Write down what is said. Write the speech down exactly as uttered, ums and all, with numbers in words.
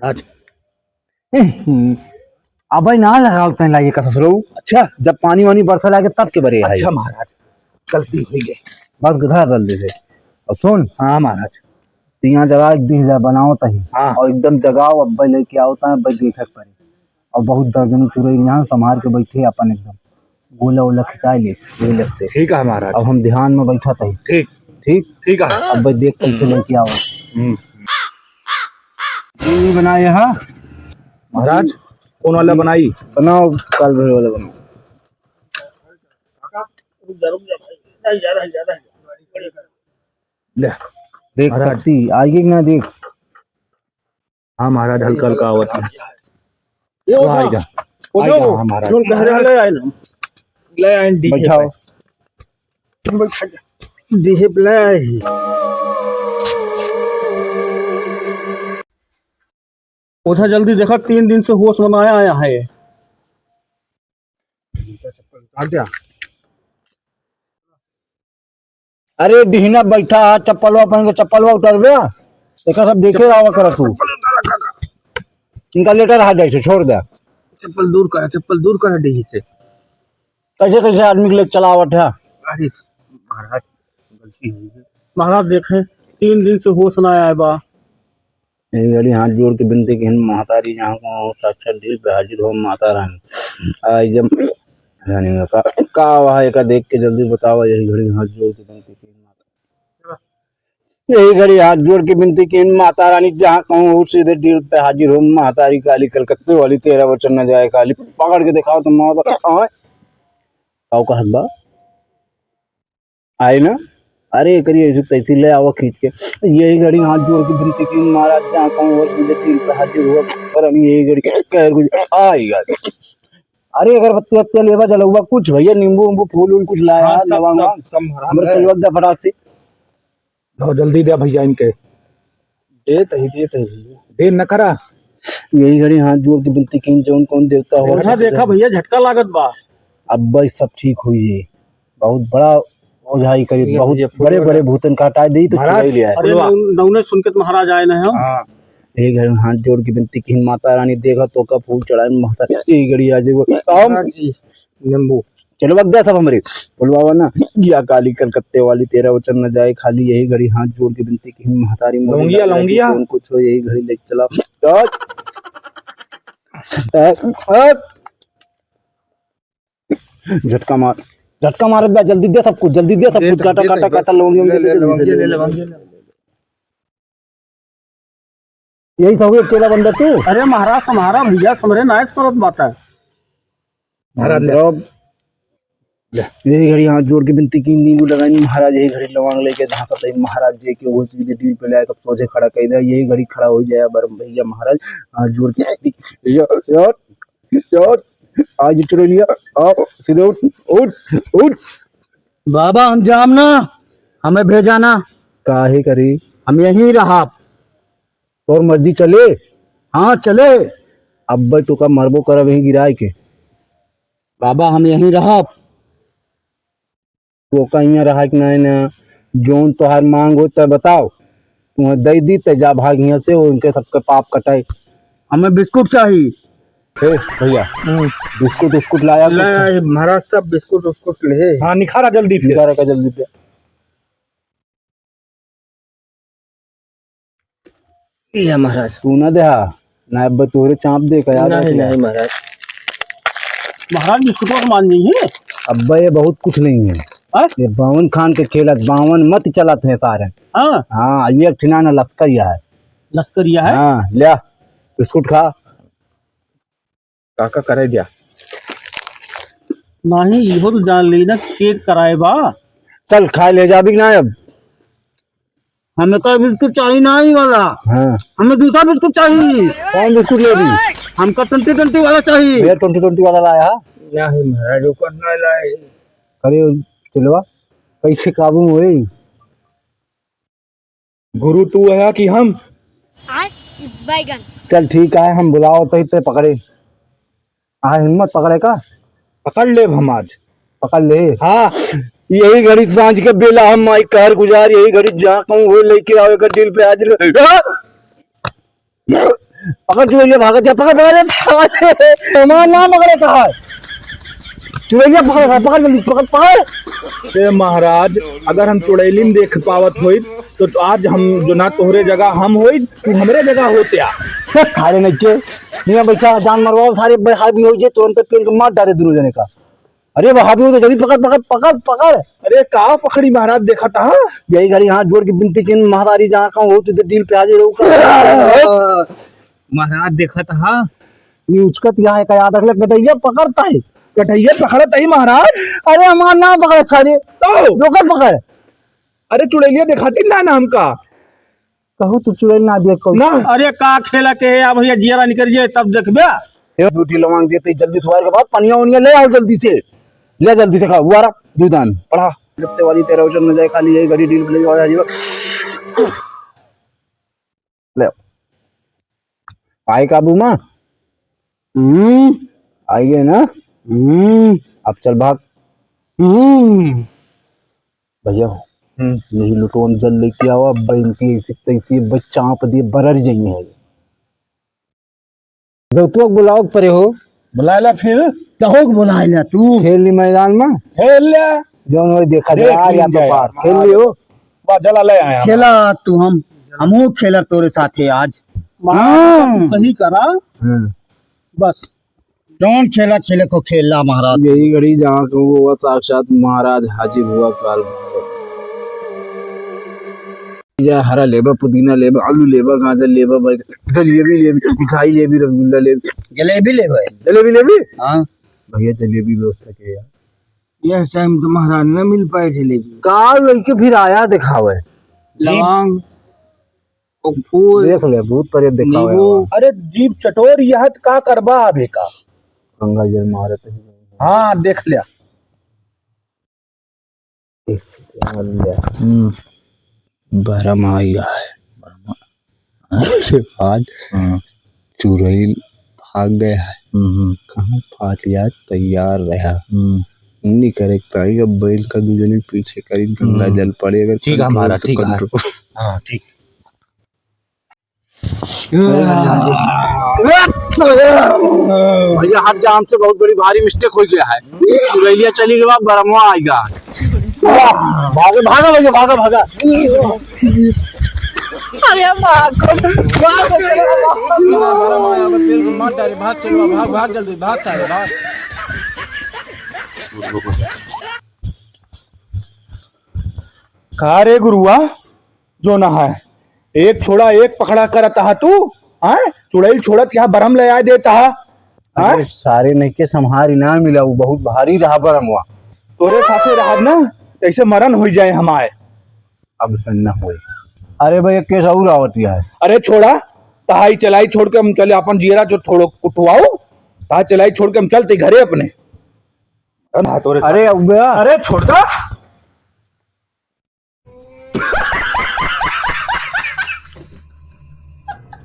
अच्छा। अबे ना लगाओ तैं लाइए का ससुरो। अच्छा। जब पानी वानी बरसे लागे तब के बरे है। अच्छा महाराज, गलती होइ गई। बस गधा दल दे दे। और सुन। हाँ महाराज। तो यहाँ जगह एक बीस हजार बनाओ तही। हाँ। और एकदम जगाओ, अब्बे लेके आओ तही, अब्बे देखे के पड़ी। और बहुत दर्जन चुरई यहाँ संभाल के बैठे अपन एकदम। गोला ओला खिंचाए ले, यही लगते। ठीक है महाराज। अब हम ध्यान में बैठा तही। ठीक। ठीक? ठीक है। अब्बे देख कैसे लेके आओ। हम्म। ये भी बनाए है। महाराज, कौन वाला बनाई? बनाओ, काल भैरव वाला बनाओ। ले। देख महाराज। शक्ति, आइए कि ना देख। हाँ महाराज, हल्का हल्का आवत है। ये वो उठा। आएगा। वो आएगा, जो हाँ महाराज। जोन कह रहे हैं, ले आए ना। ले आए, डीहे बैठाओ। पे। डीहे पे ले आए ही। ओझा, जल्दी देखा, तीन दिन से होश बनाया आया है। आ गया। अरे डिहना बैठा है, चप्पलवा पहन के चप्पलवा उतरबे। एका सब देखे रहा करा तू। चप्पल उतारा काका। इनका लेटर हाथ जाए से छोड़ दे। चप्पल दूर करा, चप्पल दूर करा डीही से। कैसे कैसे आदमी के लिए चलावट है? अरे महाराज, गलती हो गई। महाराज देखे, तीन दिन से होश ना आए बा। यही घड़ी हाथ जोड़ के विनती किहिन महतारी, जहाँ को हो साक्षात डील पे हाजिर हो माता रानी। आ एकदम रानी का, का वहाँ एका देख के जल्दी बतावा, यही घड़ी हाथ जोड़ के विनती किहिन माता। यही घड़ी हाथ जोड़ के विनती किहिन माता रानी, जहाँ कहूँ हो सीधे डील पे हाजिर हो महतारी काली, कलकत्ते वाली तेरा वचन न जाए खाली। पकड़ के दिखाओ तो माता, आए। का कहत बा? आए ना? अरे, करिए ऐसे तैसे ले आवा खींच के। यही घड़ी हाथ जोड़ के विनती की, महाराज, जहाँ कहूँ हो सीधे डील पे हाजिर हुआ, पर हम यही घड़ी कह कुछ आएगा। अरे, अगरबत्ती वत्ती लेबा, जलौबा कुछ भैया, नींबू उम्बू, फूल उल कुछ लाया, हाँ, सब, लवांग सब, वांग। सब, हमरे हाँ। चलवा दे फटाक से। लो, जल्दी दे भैया इनके। देत ही, देत ही। देर न करा। यही घड़ी हाथ जोड़ के विनती की, जौन कौन देवता हो। ओझा देखा भैया, झटका लागत बा। अब भाई सब ठीक हुई है। बहुत बड़ा ओझाई करी, ये, बहुत ये बड़े फुलवा बड़े ना। भूतन का हटाए दी तो महाराज, चुराई ले आए। अरे फुलवा। नौ-, नौने सुन के तो महाराज आए ना हम। हाँ। यही घड़ी हाथ जोड़ के विनती की, माता रानी देखा तो का फूल चढ़ाए माता, यही घड़ी आ जाए। महाराज जी, नींबू। चलो बग गया सब हमरे। बोलवावा ना, या काली कलकत्ते वाली, तेरा वचन न जाए खाली, यही घड़ी हाथ जोड़ के विनती की महतारी मोरी लौंगिया, लाल लौंगिया। कौन कुछ हो, यही घड़ी ले चला। हट। हट, हट। झटका मार, झटका मारत बा, जल्दी दे सब कुछ, जल्दी दे सब दे कुछ, दे, काटा, दे काटा, दे। काटा, लौंगिया ले, ले, ले, लौंगिया ले, ले, ले। लौंगिया ले। यही सब अकेला बंदा तू? अरे महाराज, सम्हारा भैया, समरे नाइस करत बात है। महाराज ले। अब ले। यही घड़ी हाथ जोड़ के विनती की, नींबू लगाई महाराज, यही घड़ी लवांग लेके धांसत है महाराज जी के, वो चीज डील पे लाए, तब सोझे खड़ा कर दे, यही घड़ी खड़ा हो जाए बरम भैया महाराज, हाथ जोड़ के, यो, यो, यो, आज चुरा लिया, आओ, सीधे उठ, उठ, उठ। बाबा, हम जाम ना, हमें भेजा ना। काहे करी? हम यहीं रहब। तोर मर्जी चले? हाँ, चले। अब्बे तो का मरबो करब यहीं गिराए के। बाबा, हम यहीं रहब। तो का यहाँ रहा कि नहीं ना? जौन तोहार मांग हो, तै बताओ। तुम्हें दे दी, तै जा भाग यहाँ से, उनके सबके पाप कटाए। हमें बिस्कुट चाहिए। ए, भैया, हम्म। बिस्कुट उस्कुट लाया ले कुछ? आए, महाराज साहब, बिस्कुट उस्कुट ले। हाँ, निखारा जल्दी फिर। निखारा का जल्दी पे। लिया महाराज। तू ना देहा, ना अब तोरे चाप दे का याद नहीं, रख ले। नहीं महाराज। महाराज, बिस्कुटवा के मान नहीं है। अब ये बहुत कुछ नहीं है। हाँ? ये बावन खान के खेलत, बावन मत चलत है सारे। हाँ। हाँ, ये एक ठिना ना लश्करिया है। लश्करिया है? हाँ, लिया, बिस्कुट खा। काका करे दिया। नहीं, इहो तो जान ली ना, केक कराए बा। चल, खाए ले जा भी ना अब। हमें तो बिस्कुट चाहिए ना, ई वाला। हाँ। हमें दूसरा बिस्कुट चाहिए। कौन बिस्कुट ले दी? हमका ट्वेंटी ट्वेंटी वाला चाहिए। भैया, ट्वेंटी ट्वेंटी वाला लाया है? नहीं महाराज, ओकर ना लाए। अरे, चलवा, कैसे काबू में होई? गुरु तू है कि हम? आय, बैगन। चल ठीक है, हम बुलाओ तो इतने पकड़े। हाँ, हिम्मत पकड़े का? पकड़ ले हम आज। पकड़ ले। हाँ। यही घड़ी सांझ के बेला हम माई कहर गुजार, यही घड़ी जहाँ कहूँ वो लेके आओ, एक डील पे हाजिर। हाँ? पकड़ चुड़ैलिया, भागत जा, पकड़, पकड़, पकड़। हमार नाम पकड़े कहा है? चुड़ैलिया पकड़, पकड़ जल्दी, पकड़, पकड़। ए महाराज, अगर हम चुड़ैलिन देख पावत होइत, तो आज हम जो ना तोहरे जगह हम होइत, तू हमरे जगह होत्या। ए, थारे नहीं के, हियाँ बैठा जान मरवाओ, सारे बे-, हाथ में हो जे, तुरंत पेल के मार डारे दोनों जने का। अरे, वहाँ भी हो तो जल्दी पकड़, पकड़, पकड़, पकड़। अरे, का पकड़ी महाराज, देखत हा? यही घड़ी हाथ जोड़ के विनती किन, महतारी जहाँ कहूँ हो, तो डील पे हाजिर हो का। महाराज, देखत हा? ये उचकत यहाँ है, का याद रख ले, कटैया पकड़ता है। कटैया पकड़त ही महाराज? अरे, हमार नाम पकड़े सारे। तो? लोकल पकड़। अरे, चुड़ैलिया देखाती ना, ना हमका। कहू तू चुड़ैल ना देख कहू। ना। अरे का खेला के है, अब भैया जियरा निकल जाए तब देखबे। ए, दू ठी लवांग देते जल्दी थुआर के बाद पनिया वनिया ले आओ जल्दी से। ले जल्दी से खाओ, हुआ रहा, दू दान। पढ़ा। हफ्ते वाली तेरा वचन न जाए, खाली यही घड़ी डील प्ले और आजीबा। ले। आए काबू में? हम्म। आई गए ना? हम्म। अब चल भाग। हम्म। भैया, हम्म। यही लोटवा में जल लेके आवा, अब इनकी ऐसी तैसी अब चाप दिए बरर जाइए है। जब तू बुलाओ परे हो। बुलाए ला फिर? कहो के बुलाए ला तू? खेल ली मैदान में। खेल ले। जौन वही देखा देख जाए, आ लीन या तो जाए। पार। खेल लियो। बा, जला ले आया। खेला तू हम, हमहू खेला तोरे साथे आज। हाँ। सही करा। हम्म। बस। जौन खेला खेले को खेला महाराज। यही घड़ी जहाँ कहूँ वो साक्षात महाराज हाजिर हुआ काल। जा हरा लेबा, पुदीना लेबा, आलू लेबा, गाजर लेबा, बैगन, जलेबी लेबी, मिठाई लेबी, रसगुल्ला लेबी। जलेबी लेबे? जलेबी लेबी? हाँ। भैया जलेबी व्यवस्था के यार। यह टाइम तो महाराज न मिल पाए जलेबी। का लइके फिर आया देखावे? लवांग, ओ फूल, देख ले, भूत प्रेत देखावे नींबू। आवा। अरे जीभ चटोर, यह त का करबा अबे का? गंगा जल मारत है। हाँ, देख लिया। देख लिया। हम्म। बरम आ गया है। आज हम्म। चुड़ैल भाग गया है। हम्म। कहाँ फातिया तैयार रहा। हम्म। नहीं करे ताई, अब बैल का दू जने पीछे करी, गंगा हम्म। जल पड़े, अगर ठीक है, control हमारा, तो ठीक है। Control। हाँ, ठीक। भैया हट जा, हमसे बहुत बड़ी भारी mistake हो गया है। चुड़ैलिया चली गई, बरमवा आएगा। भागा, भागा भैया, भागा, भागा। अरे भाग। बरमवा आया, बस बिल्कुल मार डाले, भाग चलो, भाग, भाग जल्दी, भाग सारे, भाग। का रे गुरुआ, जो ना है, एक छोड़ा एक पकड़ा करत हा तू, हैं? चुड़ैल छोड़त यहाँ बरम ले आए देता हा, हैं? अरे सारे नहीं के संहारी ना मिला, वो बहुत भारी रहा बरमवा। तोरे साथे रहब ना, ऐसे मरण हो जाए हमारे। अब सन ना होए। अरे भाई, एक केस और आवत है। अरे छोड़ा, तहाई चलाई छोड़ के हम चले, अपन जियरा जो थोड़ो उठवाओ, तहा चलाई छोड़ के हम चलते घरे अपने। अरे तोरे अरे साथ। अबे। अरे छोड़ दा।